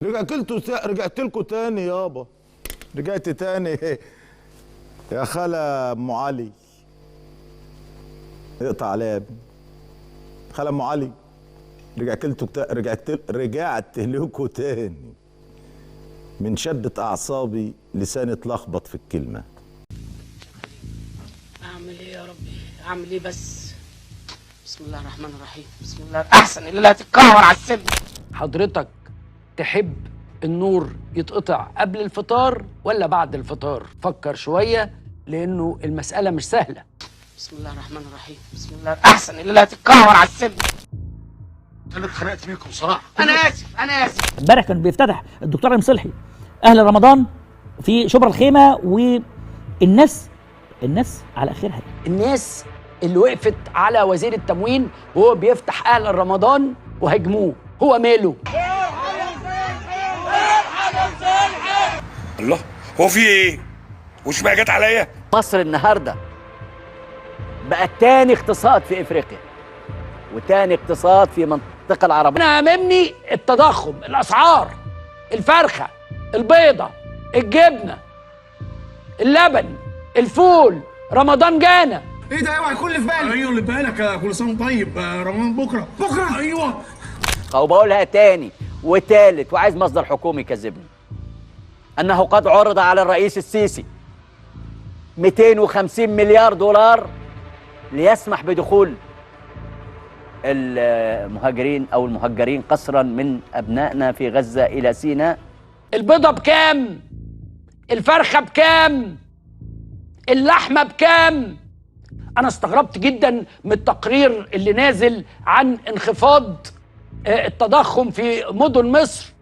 رجعت لكم تاني يابا، رجعت تاني يا خالة ام علي. اقطع عليا يا ابني. خالة ام علي، رجعت لكم تاني. من شدة اعصابي لساني اتلخبط في الكلمة. اعمل ايه يا ربي؟ اعمل ايه بس؟ بسم الله الرحمن الرحيم، بسم الله. احسن اللي لا تتكهر على السن. حضرتك تحب النور يتقطع قبل الفطار ولا بعد الفطار؟ فكر شوية لأنه المسألة مش سهلة. بسم الله الرحمن الرحيم، بسم الله. احسن اللي لا تتكهر على السن. انا اتخنقت منكم صراحة. انا اسف انا اسف. امبارح كان بيفتتح الدكتور علي مصلحي اهل رمضان في شبرا الخيمة، والناس الناس على اخرها. الناس اللي وقفت على وزير التموين وهو بيفتح اهل رمضان وهاجموه، هو ماله؟ الله، هو في ايه؟ وش بقى جت عليا؟ مصر النهارده بقى تاني اقتصاد في افريقيا وتاني اقتصاد في المنطقة العربية. انا هاممني التضخم، الاسعار، الفرخه، البيضة، الجبنة، اللبن، الفول، رمضان جانا. ايه ده؟ اوعى يكون اللي في بالك. ايوه اللي في بالك. كل سنة طيب، رمضان بكره. بكره ايوه. وبقولها تاني وتالت وعايز مصدر حكومي يكذبني، انه قد عرض على الرئيس السيسي 250 مليار دولار ليسمح بدخول المهاجرين او المهجرين قسرا من ابنائنا في غزة الى سيناء. البيضة بكام؟ الفرخه بكام؟ اللحمة بكام؟ انا استغربت جدا من التقرير اللي نازل عن انخفاض التضخم في مدن مصر،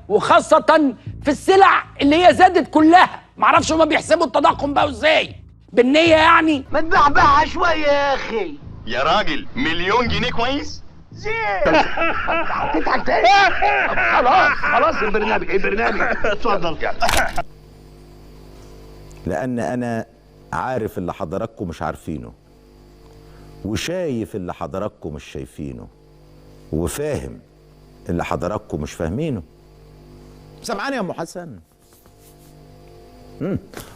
وخاصة في السلع اللي هي زادت كلها. معرفش هما بيحسبوا التضخم بقى ازاي، بالنية يعني. ما تبعبعها شوية يا أخي يا راجل. مليون جنيه كويس؟ زين. هتضحك تاني؟ خلاص خلاص، البرنامج البرنامج اتفضل. لأن أنا عارف اللي حضراتكم مش عارفينه، وشايف اللي حضراتكم مش شايفينه، وفاهم اللي حضراتكم مش فاهمينه. سامعاني يا ام حسن؟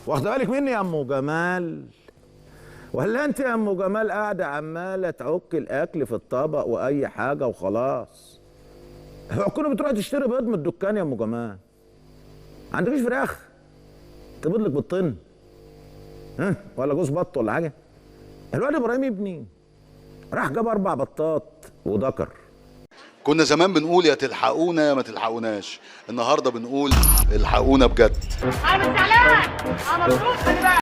واخده بالك مني يا ام جمال؟ ولا انت يا ام جمال قاعدة عماله تعك الاكل في الطبق واي حاجة وخلاص؟ هو كنا بتروح تشتري بيض من الدكان يا ام جمال؟ عندكيش فراخ تبيض لك بيضتين؟ ها؟ ولا جوز بط ولا حاجة؟ الواد ابراهيم ابني راح جاب 4 بطات وذكر. كنا زمان بنقول يا تلحقونا يا ما تلحقوناش، النهارده بنقول الحقونا بجد. انا مش زعلان، انا مبسوط. خلي بالك.